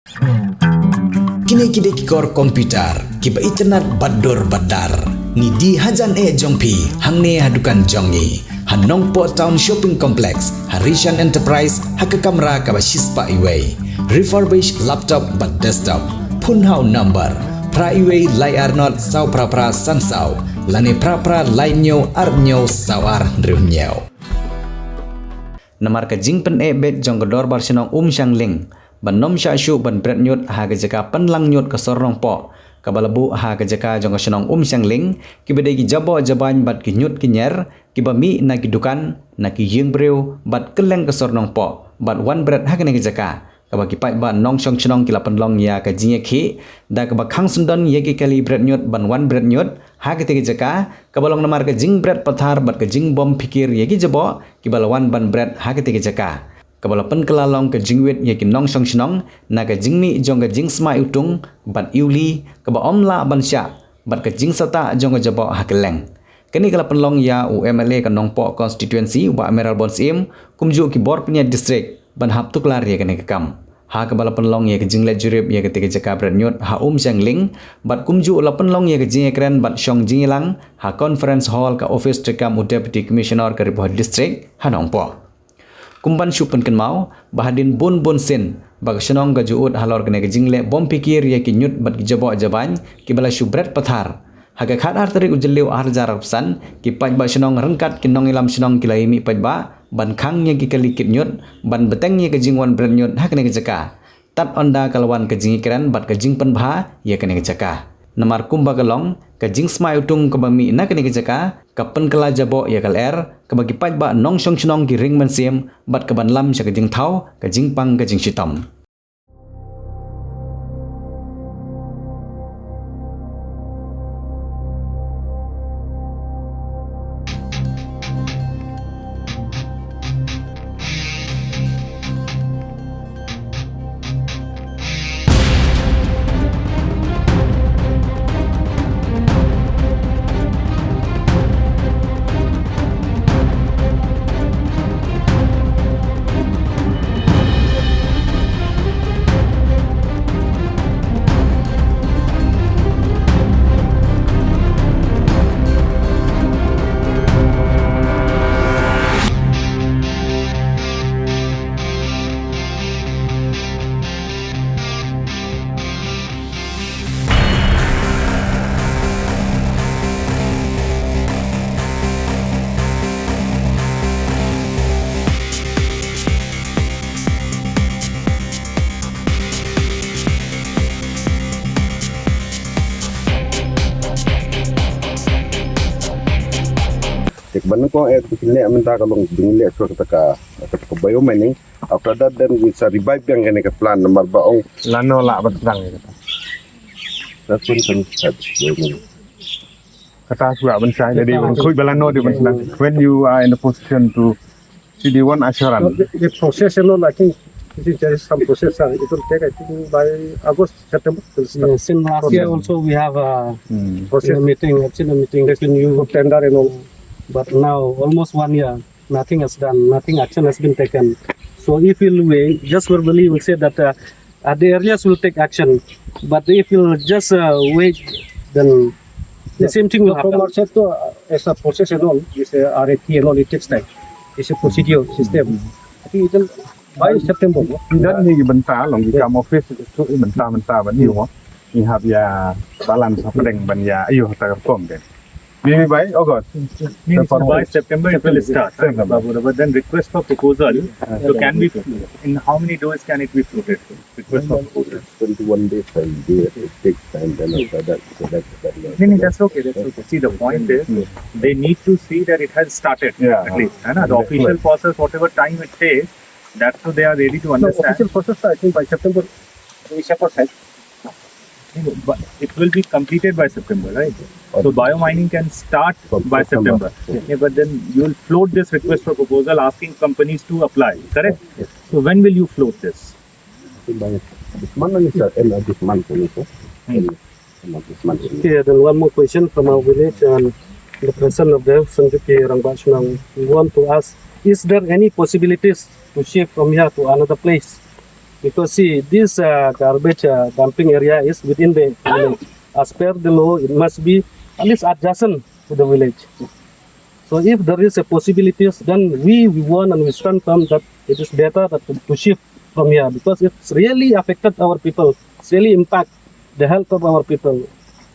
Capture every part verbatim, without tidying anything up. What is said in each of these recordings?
Kine ki dei ki kor computer kiba itynnad bad dur bad dar. Ngi die hajan eh jong phi hangne ha dukan jong ngi ha Nongpoh Town Shopping Complex, ha Rishan Enterprise, ha ka kamra kaba shispah iwei. Refurbish laptop bad desktop. Phone ha u number phra iwei lai ar not saw phra phra san saw lane phra phra lai hynñiew ar hynñiew saw ar hynriew hynñiew. Namar ka jingpyneh beit jong ka dorbar shnong Umshangling ban ym shah shuh ban bret ñiut ha ka jaka pynlang ñiut ka sor Nongpoh kaba la buh ha ka jaka jong ka shnong Umshangling, kiba dei ki jaboh jabain bad ki ñiut ki ñier kiba mih na ki dukan, na ki ïing briew bad kylleng ka sor Nongpoh bad wan bret ha kane ka jaka, kaba ki paidbah nongshong shnong ki la pynlong ïa ka jingïakhih da kaba khang syndon ïa ki kali bret ñiut ban wan bret ñiut ha katei ka jaka, kaba long namar ka jingbret pathar bad ka jingbym phikir ïa ki jaboh kiba la wan ban bret ha katei ka jaka, kaba la pynkylla long ka jingwit ïa ki nongshong shnong na ka jingmih jong ka jingsmai utung bad iwli kaba ym lah ban shah bad ka jingsatah jong ka jaboh ha kylleng. Kane ka la pynlong ïa u M L A ka Nongpoh constituency, u Bah Mayralborn Syiem, kumjuh ki bor pynïaid district ban hap tuklar ïa kane ka kam. Ha kaba la pynlong ïa ka jingleit jurip ïa katei ka jaka bret ñiut ha Umshangling bad kumjuh la pynlong ïa ka jingïakren bad shong jingïalang ha conference hall ka office treikam u Deputy Commissioner ka Ri Bhoi District ha Nongpoh. Kum ban shu pynkynmaw ba hadien bun bun sien ba ka shnong ka ju ud halor kane ka jingleh bym phikir ïa ki ñiut bad ki jaboh jabain kiba la shu bret pathar, ha ka khatar tarik u Jylliew arhajar arphew san, ki paidbah shnong ryngkat ki nongïalam shnong ki la ïamih paidbah ban khang ïa ki kali kit ñiut ban bteng ïa ka jingwan bret ñiut ha kane ka jaka. Tad ynda ka la wan ka jingïakren bad ka jingpynbha ïa kane ka jaka. Namar kumba ka long, ka jingsmai utung kaba mih na kane ka jaka ka pynkylla jaboh ïa ka lyer kaba ki paidbah nongshong shnong ki ring mynsiem bad ka ban lam sha ka jingthaw ka jingpang ka jingshitom. Te ban ko eh, ki leh mynta ka long ding leh sur kata ka, kata ka bio mining. After that, then we shall revive yang kane ka plan namar ba ong. Lano lah ban tang kata. That's when kan start bio mining. Kata suka ban sai jadi ban khuid ba lano di ban tang. When you are in a position to see the one assurance. The, the process and all, I think, this is, there is some process, uh, it will take, I think, by August, September, it will start. Yes, in last year also we have a, hmm, process. In a meeting, I've seen a meeting between you, tender and all. But now, almost one year, nothing has done, nothing action has been taken. So if we'll wait, just verbally we'll say that, uh, at the earliest we'll take action. But if we'll just, uh, wait, then the same thing will happen. From our side to, uh, as a process and all, this, uh, R F P and all, it takes time. It's a procedure system. I think it will by September, no? Ki don hi ki bynta long ki kam office, ki bynta bynta ban ïoh. Ngi hap ïa balance hapdeng ban ïa ïoh ha ka rukom de. Maybe by August. Means by September it will start, right? September. Babu, but then request for proposal. So can we, in how many days can it be floated? Request for proposal. Twenty-one days, five days, it takes time, then after that, so that, that. No, no, that's okay, that's okay. See, the point is, they need to see that it has started, at least, hai na? The official process, whatever time it takes, that so they are ready to understand. No, official process, I think by September, we shall process. But it will be completed by September, right? So biomining can start by September. Yeah, but then you will float this request for proposal asking companies to apply, correct? Yes. So when will you float this? I think by this month only, sir. End of this month only, sir. End of this month only. Okay, then one more question from our village and the president of the Sengjuki Rangbah Shnong. We want to ask, is there any possibilities to shift from here to another place? Because see, this uh, garbage uh, dumping area is within the village. As per the law, it must be at least adjacent to the village. So if there is a possibilities, then we, we want and we stand firm that it is better that to, to shift from here, because it's really affected our people, it's really impact the health of our people.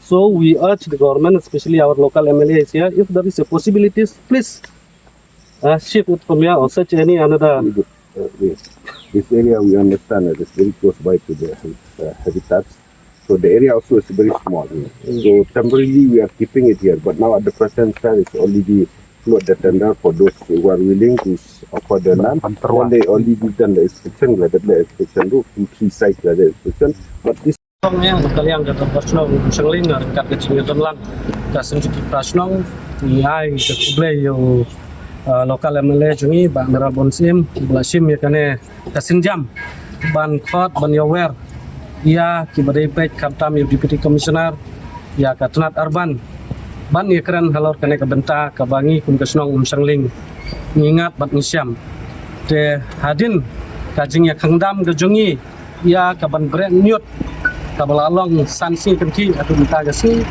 So we urge the government, especially our local M L A is here, if there is a possibilities, please uh, shift it from here or search any another. Uh, yes. This area we understand that is very close by to the uh, habitats. So the area also is very small. So temporarily we are keeping it here, but now at the present time it's already float the tender for those who are willing to s- offer the land. Then they already done the inspection, like the inspection route, two, three sites like the inspection. But this Kong ïa ka liang ka Dorbar Shnong Umshangling, ryngkat ka jingïadon lang ka Synjuk ki Pra Shnong, ngi ai ka khublei ïa u uh, local M L A jong ngi, Bah Mayral Born Syiem, ba la shim ïa kane ka sienjam ban khot ban ïawer ïa kiba dei peit, khamtam ïa u Deputy Commissioner, ïa ka tnat urban, ban ïakren halor kane ka bynta kaba ngi kum ka shnong Umshangling ngi ngat bad ngi shem. Te hadien ka jingïakhang dam ka jong ngi ïa ka ban bret ñiut kaba la long san sngi kynthih haduh mynta ka sngi.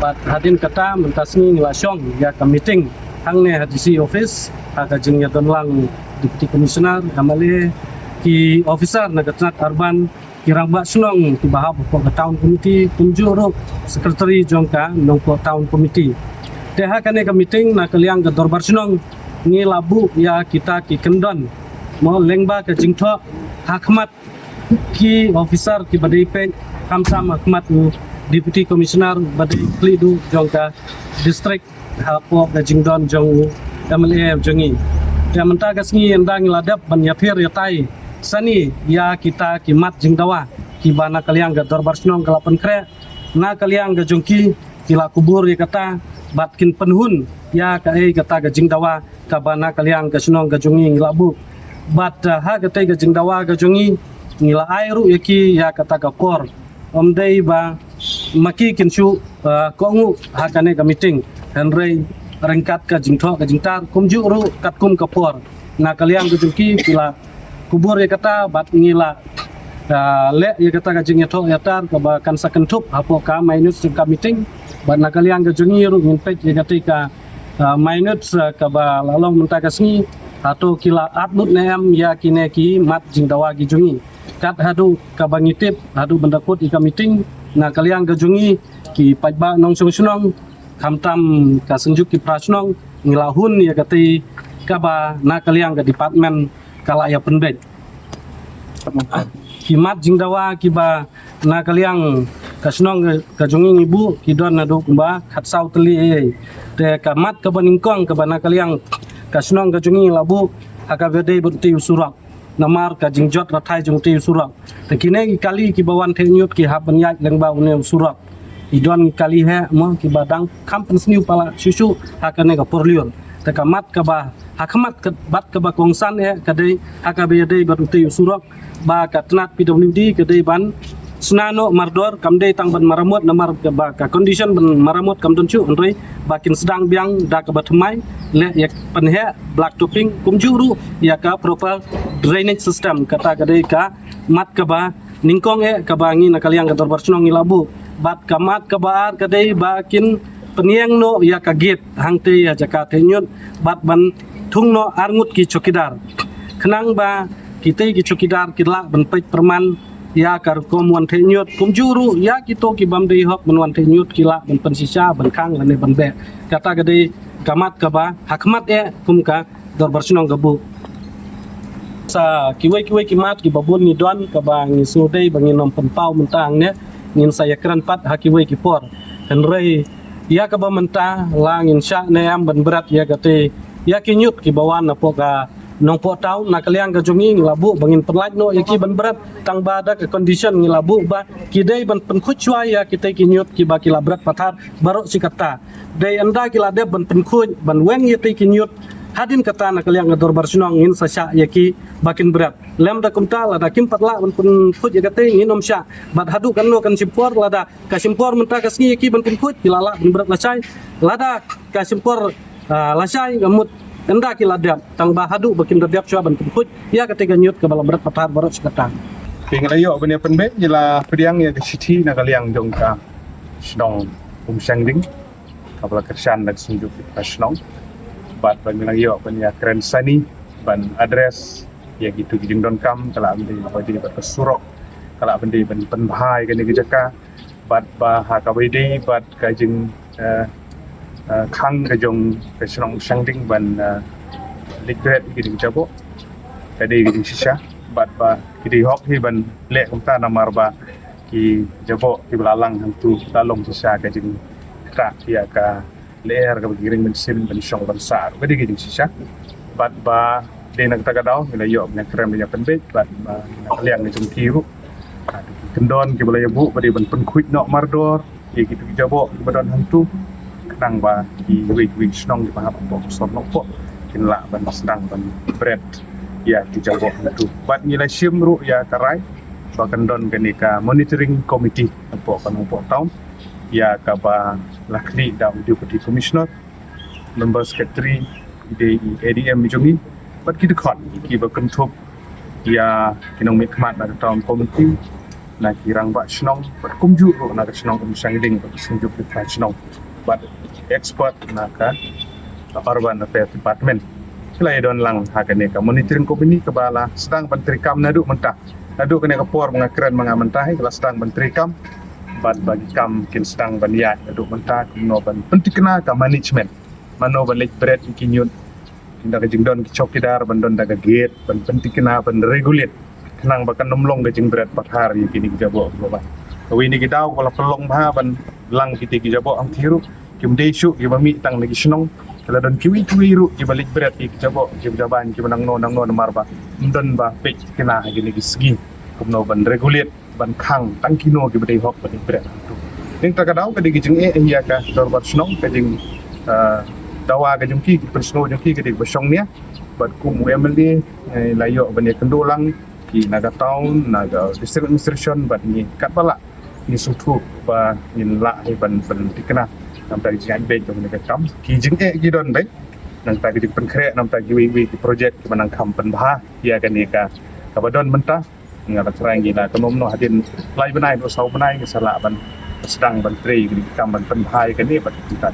Bad hadien kata mynta sngi ngi la shong ïa ka meeting hangne ha D C office, ha ka jingïadon lang Deputy Commissioner, M L A, ki officer na ka tnat urban, ki rangbah shnong kiba hap hapoh ka town committee, kumjuh ruh secretary jong ka Nongpoh Town Committee. Te ha kane ka meeting na ka liang ka Dorbar Shnong ngi la buh ïa kita ki kyndon, mo, lyngba ka jingthoh ha khmat ki officer kiba dei peit, khamtam ha khmat u Deputy Commissioner ba dei khlieh duh jong ka district hapoh ka jingdon jong u M L A jong ngi. Te mynta ka sngi ynda ngi la dep ban ïapher ïatai sani ïa kita ki mat jingdawa kiba na ka liang ka Dorbar Shnong ka la pynkhreh, na ka liang ka jong ki ki la kubur ïa kata bad kin pynhun ïa kaei kata ka jingdawa kaba na ka liang ka shnong ka jong ngi ngi la buh. Bad uh, ha katei ka jingdawa ka jong ngi ngi la ai ruh ïa ki ïa kata ka por. Ym dei ba ma ki kin shu uh, kohnguh ha kane ka meeting, hynrei ryngkat ka jingthoh ka jingtar kumjuh ruh katkum ka por, na ka liang ka jong ki ki la kubur ïa kata bad ngi la uh, leh ïa kata ka jingïathoh ïatar kaba kan sa kynthup hapoh ka minutes jong ka meeting. Bad na ka liang ka jong ngi ruh ngin peit ïa katei ka uh, minutes uh, kaba la long mynta ka sngi, hato ki la at lut ne em ïa kine ki mat jingdawa ki jong ngi. Kat haduh kaba ngi tip, haduh ban da kut ïa ka meeting, na ka liang ka jong ngi ki paidbah nongshong shnong, khamtam ka Synjuk ki Pra Shnong, ngi la hun ïa katei kaba na ka liang ka department ka la ïa pynbeit. Ki mat jingdawa kiba na ka liang ka shnong ka, ka jong ngi ngi buh ki don naduh kumba khatsaw tylli ei ei. Te ka mat kaba nyngkong kaba na ka liang ka shnong ka jong ngi la buh ha kaba dei bad utei u surok. Namar ka jingjot rathai jong utei u surok. Te kine ki kali kiba wan theh ñiut ki hap ban ïaid lyngba une u surok. Ki don ki kali heh mo kiba dang kham pynsniew palat shuh shuh ha kane ka por lyiur. Te ka mat kaba ha khmat ka, bad kaba kongsan eh ka dei ha kaba ïadei bad utei u surok, ba ka tnat P W D ka dei ban shna noh mardor, kam dei tang ban maramot, namar kaba ka condition ban maramot kam don shuh, hynrei ba kin sdang biang da kaba thymmai, leh ïa pynheh black topping, kumjuh ruh ïa ka proper drainage system. Kata ka dei ka mat kaba nyngkong eh kaba ngi na ka liang ka Dorbar Shnong ngi la buh. Bad ka mat kaba ar ka dei ba kin pynïeng noh ïa ka gate hangtei ïa jaka theh ñiut bad ban thung noh arngut ki chowkidar, khnang ba kitei ki chowkidar ki lah ban peit pyrman ïa ka rukom wan theh ñiut, kumjuh ruh ïa kito ki bym dei hok ban wan theh ñiut ki lah ban pynshisha, ban khang lane ban beh. Kata ka dei ka mat kaba ha khmat eh kum ka Dorbar Shnong ka buh. Sa kiwei kiwei ki mat kiba bun ngi don kaba ngi shu dei ba ngin ym pynpaw mynta hangne, ngin sa ïakren pat ha kiwei ki por. Hynrei ïa kaba mynta la ngin shah ne em ban bret ïa katei ïa ki ñiut kiba wan napoh ka Nongpoh Town, na ka liang ka jong ngi ngi la buh ba ngin pynlait noh ïa ki ban bret, tang ba da ka condition ngi la buh ba ki dei ban pynkhuid shuwa ïa kitei ki ñiut kiba ki la bret pathar baroh shi katta. Dei ynda ki la dep ban pynkhuid ban weng ïa tei ki ñiut, hadien kata na ka liang ka Dorbar Shnong ngin sa shah ïa ki ba kin bret. Lymda kumta lada kim pat lah ban pynkhuid ïa katei ngin ym shah. Bad haduh katno kan shim por, lada ka shim por mynta ka sngi ïa ki ban pynkhuid, ki la lah ban bret lashai. Lada ka shim por ah, lashai, ka mut ynda ki la dep, tang ba haduh ba kim da dep shuwa ban pynkhuid ïa katei ka ñiut kaba la bret pathar baroh shi katta. Te ngi la ïoh ban ïa pynbeit, ngi la pdiang ïa ka shithi na ka liang jong ka shnong Umshangding kaba la kyrshan da ka Synjuk Shnong. Bad ba ngi la ïoh ban ïa kren sani ban address ïa kitu ki jingdonkam, ka la ban dei ba dei bad ka surok, ka la ban dei ban pynbha ïa kane ka jaka, bad ba ha kaba ïadei bad ka jing, eh, eh, khang ka jong ka shnong Umshangding ban, eh, leit bret ïa ki ding jaboh, ka dei ka jingshisha. Bad ba ki dei hok hi ban leh kumta namar ba ki jaboh kiba la lang hangtu la long shisha ka jingktah ïa ka lyer kaba ki ring mynsiem ban shong ban sah ruh, ka dei ka jingshisha. Bad ba dei na kata ka daw ngi la ïoh ban ïa kren ban ïa pynbeit bad ba na ka liang jong ki ruh, ah, ki kyndon kiba la ïa buh ba dei ban pynkhuid noh mardor ïa kitu ki jaboh kiba don hangtu, khnang ba kiwei kiwei ki shnong kiba hap hapoh Sornohpoh kin lah ban sdang ban bret ïa ki jaboh hangtu. Bad ngi la shim ruh ïa ka rai ba kan don kane ka monitoring committee hapoh ka Nongpoh Town, ïa kaba la khlieh da u Deputy Commissioner, Member Secretary, i dei i A D M jong ngi, bad ki dkhot kiba kynthup ïa ki nongmihkhmat na ka Town Committee, na ki rangbah shnong, bad kumjuh ruh na ka shnong Umshangding bad ka Synjuk Shnong, bad expert na ka Urban Affairs Department. Ki la ïa don lang ha kane ka monitoring committee kaba la sdang ban treikam naduh mynta. Naduh kane ka por ba nga kren ma nga mynta hi, ki la sdang ban treikam bad ba ki kam kin sdang ban ïaid naduh mynta, kumno ban pyntikna ka management, mano ban leit bret ïa ki ñiut, da ka jingdon ki chowkidar ban don da ka gate ban pyntikna ban regulate, khnang ba kan ym long ka jingbret pathar ïa kine ki jaboh kiba bha. Kawei na ki daw kaba la pynlong bha ban lang kite ki jaboh hangtei ruh kim dei shuh kiba mih tang na ki shnong, ki la don kiwei kiwei ruh kiba leit bret ïa ki jaboh kiba jaban kiba nangno nangno namar ba ym don ba peit tikna ha kine ki sngi kumno ban regulate ban khang tang kino kiba dei hok ban leit bret hangtu. Dei na kata ka daw ka dei ka jingeh ïa ka dorbar shnong, ka jing, ah, dawa ka jong ki, ka pynsngew jong ki ka dei kaba shongnia. Bad kum u M L A, eh, la ïoh ban ïa kynduh lang ki na ka town, na ka district administration, bad ngi katba lah ngi sngewthuh ba ngin lah hi ban pyntikna na bynta ka jingïaid beit jong kane ka kam. Ki jingeh ki don beit na bynta ka jingpynkhreh na bynta kiwei kiwei ki project kiba nang kham pynbha ïa kane ka kaba don mynta. Nga la tharai ngi la kynnoh noh hadien lai bnai haduh saw bnai ngi sa lah ban sdang ban trei ïa kane ka kam ban pynbha ïa kane bad kita.